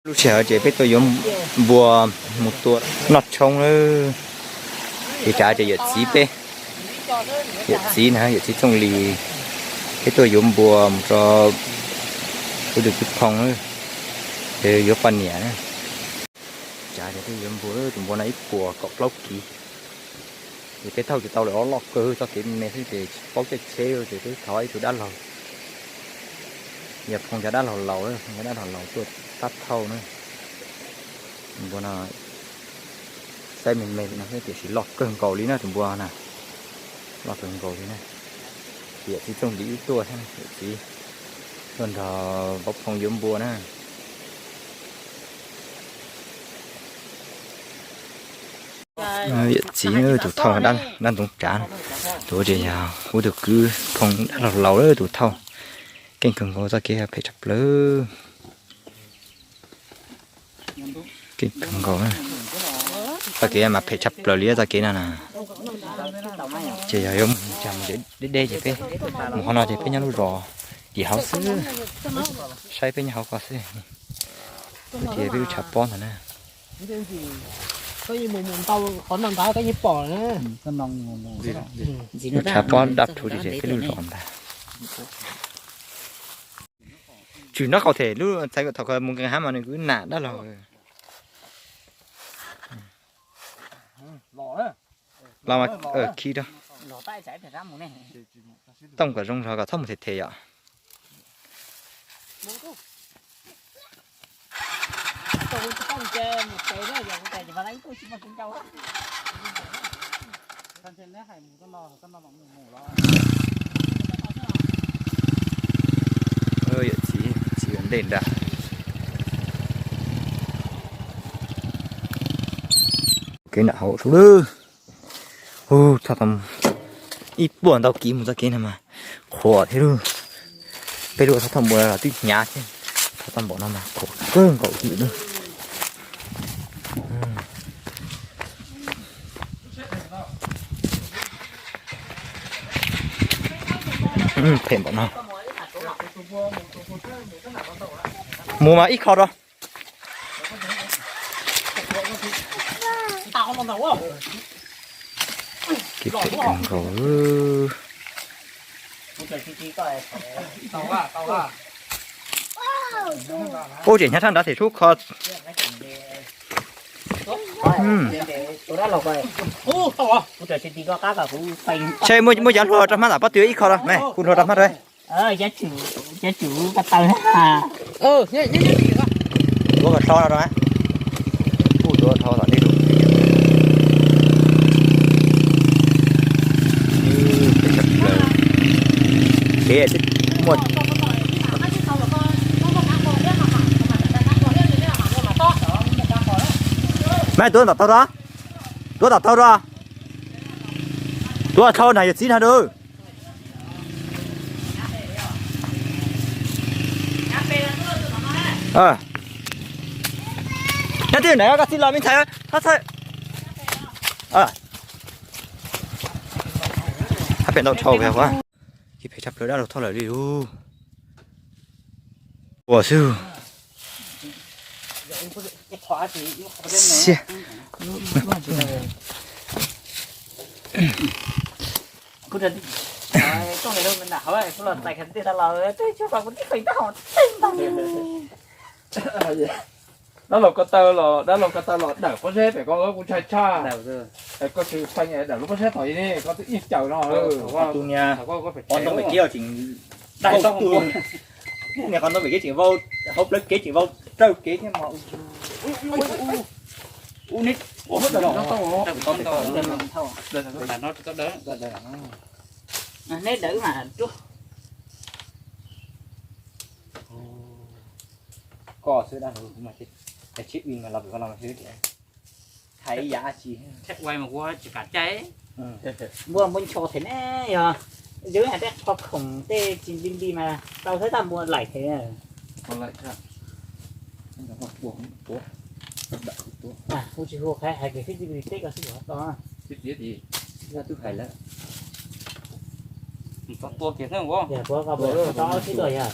Lub sij hawm ces peb tuaj yuav npua mus tua noj tshoob lawm. Ces tsav ces yawm txiv peb, yawm txiv na, yawm txiv Txooj Lis, peb tuaj yuav npua mus rau ub tus kwv Phoo, yuav poj niam na. Tsav ces peb yuav npua, tus npua no ib puas kaum plaub kiv. Ces peb thauj tsis tau lawm, loj kawg, txoj kev me xwb ces tsis paub caij tsheb ces peb thov ib tug dab laug, yog Phoo cov dab laug laus, Phoo cov dab laug laus tuaj pab thauj na. Npua no saib me me li no xwb tiam sis loj kawg nkaus li na tus npua na, loj kawg nkaus li na. Ces yawm txiv Txooj Lis wb tuaj thiab, yawm txiv tuaj nrog Npauv Phoo yuav npua na. Yawm txiv tus thauj dab ntxoov tsav, tus ces yog ub tus kwv Phoo dab laug laus tus thauj. Keej kawg nkaus, txoj kev phem tshaj plaws. Keej kawg nkaus, txoj kev mas phem tshaj plaws li txoj kev no na. Ces yog yuav mus cas mus deb deb ces peb mus qhov no ces peb nyob lub zos tim hauv xwb, saib peb nyob hauv ko xwb. Ces peb lub tshav pob ntawd na. Lub tshav pob dab rhuv li ces peb lub zos ntag. Tsis nyob qhov them lub txhais thaum ko mus nqes hav mas nws kuj nam dab laug. Los mas khi rau. Tooj kom zoo zog kom txhob mus them them yom. Yawm txiv, txiv ua ntej nrad. Kev nram hauv sub lawm. Hu, txog tau ib puas ntau kiv mus txoj kev no mas qhuav thiab lauj. Peb lub txoj thaj npua los twb hnyav thiab, txog tau npaum no mas qhuav kawg nkaus li lawm. Phem npaum no. Mus mas ib kho rau. Kev phem kawg nkaus. Ub, tseem hnyav tshaj nrad thiab sub kho. Ntshe muaj cov hluas rau hmab ntawm pob tw ib kho rau, kuv hluas rau hmab rau. Ua kom dhau no rau. Kuj tuav dhau tom ntej rau. Kev muaj. Maj, tuav tom taug rau. Tuav tom taug rau. Tuav dhau na yawm txiv na. Nyob twg na, koj txiv los me ntxhais, txhob txhawj. Hab pem ntau dhau, kev phem tshaj plaws, dab laug thauj lawm li lauj. Ua xwb. Xiab. Dab laug ko taw los, dab laug ko taw los dawm pob zeb pem ko kuj ntshai tshaj. Koj tsis pheej dawm lub pob zeb tom i ne, koj twb ib caws no. Tus niag qhov ntoo pem kev tseem dai tau tus, niag qhov ntoo pem kev tseem vau, hauv plawv kev tseem vau raws kev thiab mas. Ub, neb ua huab daws los. Neb dawm mas rub. Koj xwb dab laug, tsis ua mas los pem ko los xwb. Hais ib yam dab tsi thiab ua mas ua tsis kam caij. Npua npua ncho thiab ne, yog yus hais tej qhov khoom tej tsis nti nti mas tau thiab, tab npua laim thiab. Kuv tsis hu qhov hais tias xib txiv peb ko xwb yuav tau. Twb hais lawm. Tau tua kiag xwb. Yog kuv ko tau ob txhiab tuaj yog.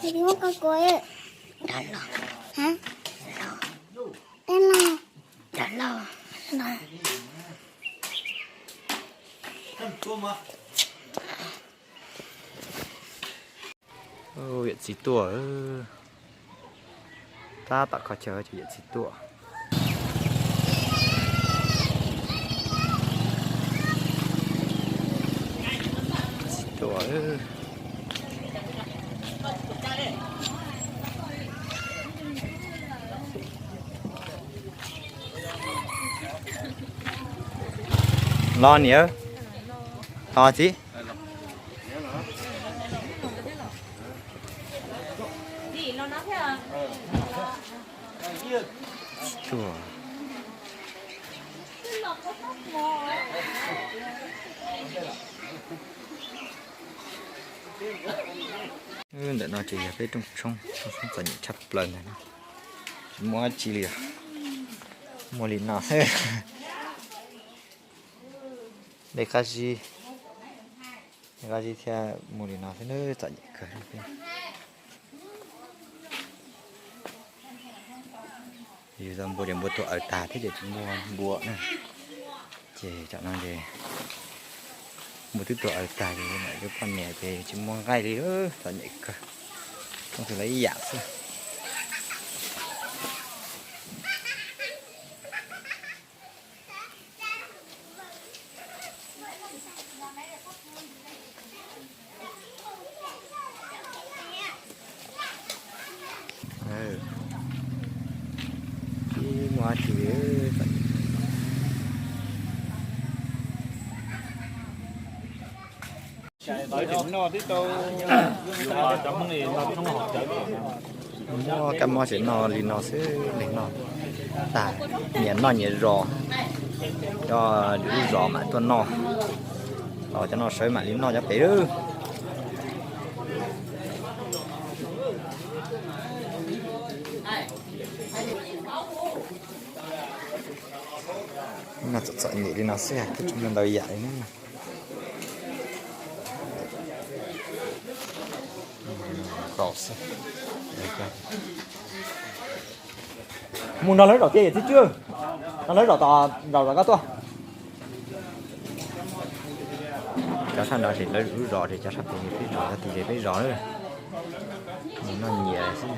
Tus muab koj kua. Hả? Tên là. Tên là. Yawm txiv tuaj. Tab tom kho chaw ces yawm txiv tuaj. Txiv tuaj. Los niam. Los txiv. Txiv tuaj. Ntawm no ces yog peb rooj tshoob, rooj tshoob txom nyem tshaj plaws ntag na. Tsis muaj dab tsi li os. Muaj li no xwb. Dej qab zib, dej qab zib thiab muaj li no xwb na, txom nyem kawg. Yus tau npua ces npua tuag aws tag thiab ces tsis muaj npua na. Ces tam no ces npua twb tuag aws tag ces mam yuav poj niam ces tsis muaj nqaij li, txom nyem kawg. Muaj tus lawv ib yam xwb. Tsis muaj dab tsi li. Muab kab mob tseem noj li no xwb, neeg noj tag, nyias noj nyias zos, cov lwm lub zos mam tuaj noj, los cov no sawv mam li noj cov pem. Noj txom txom nyem li no xwb, twb tsis muaj ntau yam li na. Mus nrog lawv zaum tiag yawm txiv tswb, nrog lawv zaum tom, zaum tom koj tuaj. Cov sab nrad ces lawv lwm lub zos, ces cov sab pem peb zos, cov tid ces peb zos na. Nyias noj nyias xwb.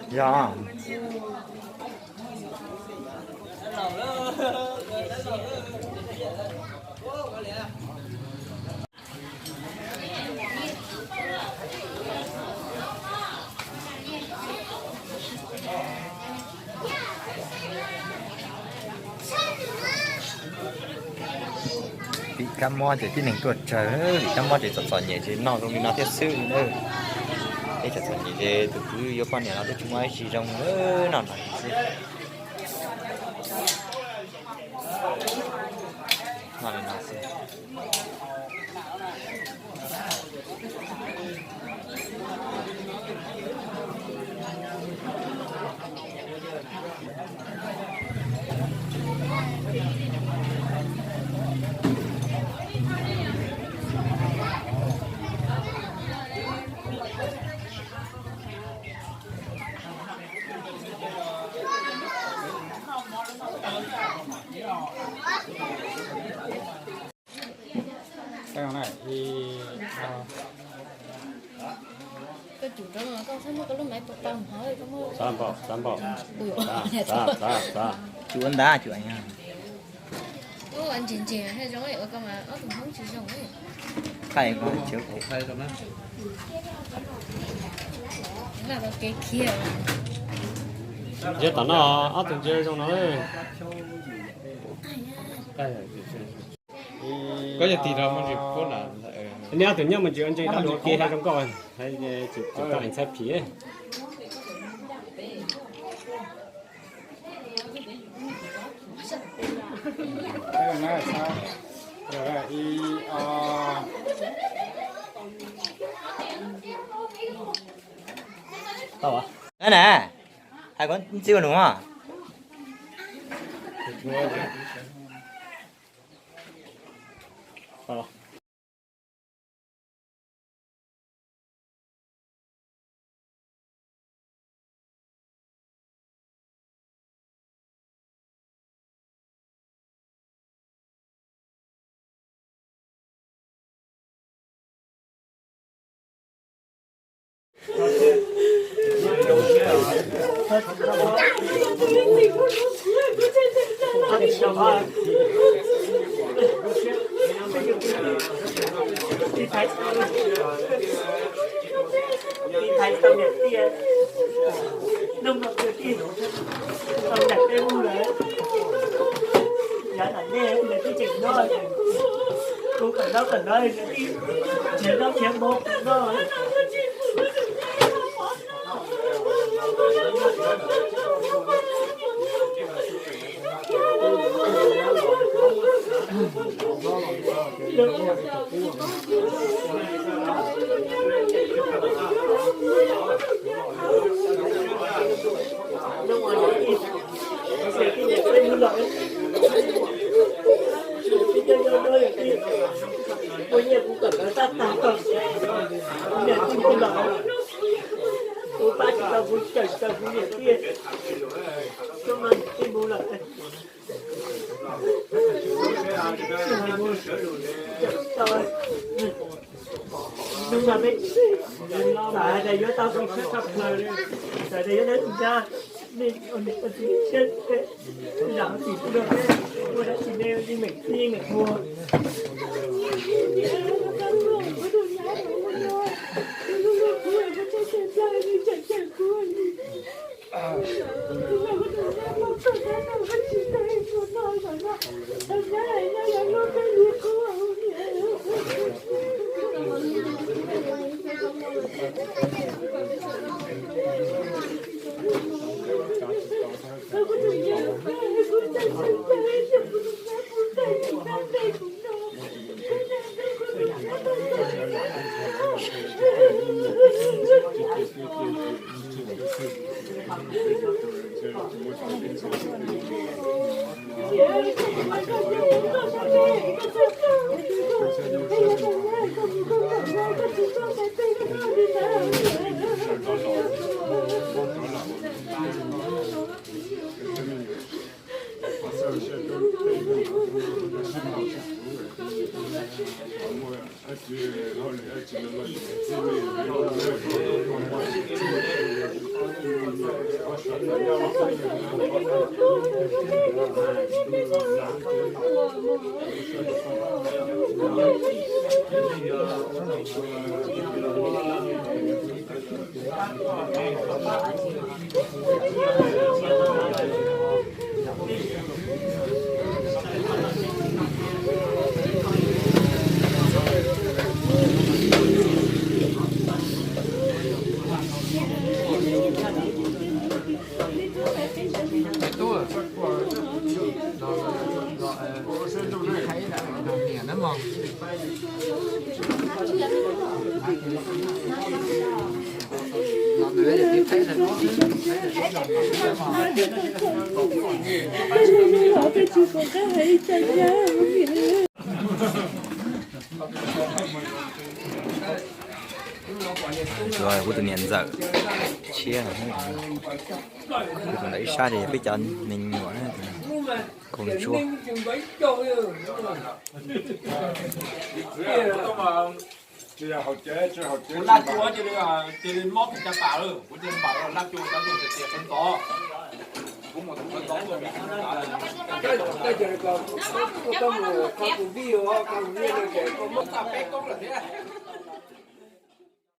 Yog. Vim kab mob ces tib neeg tuaj tsawg, vim kab mob ces txom txom nyem ces noj zoo li no thiab xwb na. Peb txom txom nyem ces tus kwv yuav poj niam los twb tsis muaj ib tsi zoo, noj no xwb. Noj li no xwb. Koj tsum rau koj txhob muab koj lub maiv pau pau hov, koj muab, xav npaum, xav npaum, ui, xav, xav, xav, xav. Tsum ua ntag, tsum ua ntag. Ua ntses ntses thiaj zoo, ua koj mas ob tug Hmoob tsis zoo. Thaij koj tsis ua thaij rau na. Lam tau kev khiav. Ntses tom no, ob tug ntses zoo no. Koj yog tig rau muaj ntsis puab na. Neb ob tug nyob mus ntsis ua ntses rau luag ke hais zoo nkauj, tsis tau eev txhawb phim. Ib, ob. Tau na, hais koj txiv ua nus. Ib thaiv tau niam tij, nug npaum twg tij tau nram peb mus lawm. Yav nram nej lawv twb tseem noj, kuv kom noj kom noj, lawv twb nrhiav noj nrhiav hmo kuv noj. Kuv nyiam kuv kom lawv tab tag, kuv niam tij kuv los, kuv pab tsis tau kuv cawm tsis tau kuv niam tij, kuv mas niam tij mus lawm. Hnub no peb xav hais tias yuav tau pes tsawg tshaj plaws li, xav tias yuav tau tus dab, nej ua niam ua txiv siab, zam txim pub rau peb, ua dab tsi nej yeej meem txij yeej meem ua. Kuv tus niam ntxawm tshiab, kuv tus ntawm ib sab ces yog peb cov me nyuam na, koom ntsuab. Kuv laj cua cia li, cia li mob tus caj pas lawm, kuv cia li npam laj cua cov tus tias tias qhov ntxov. Kuv mus tus qhov ntxov tuaj, koj mus kho tus vij, kho tus vij no ces koj mob txaj peb koob lawm thiab.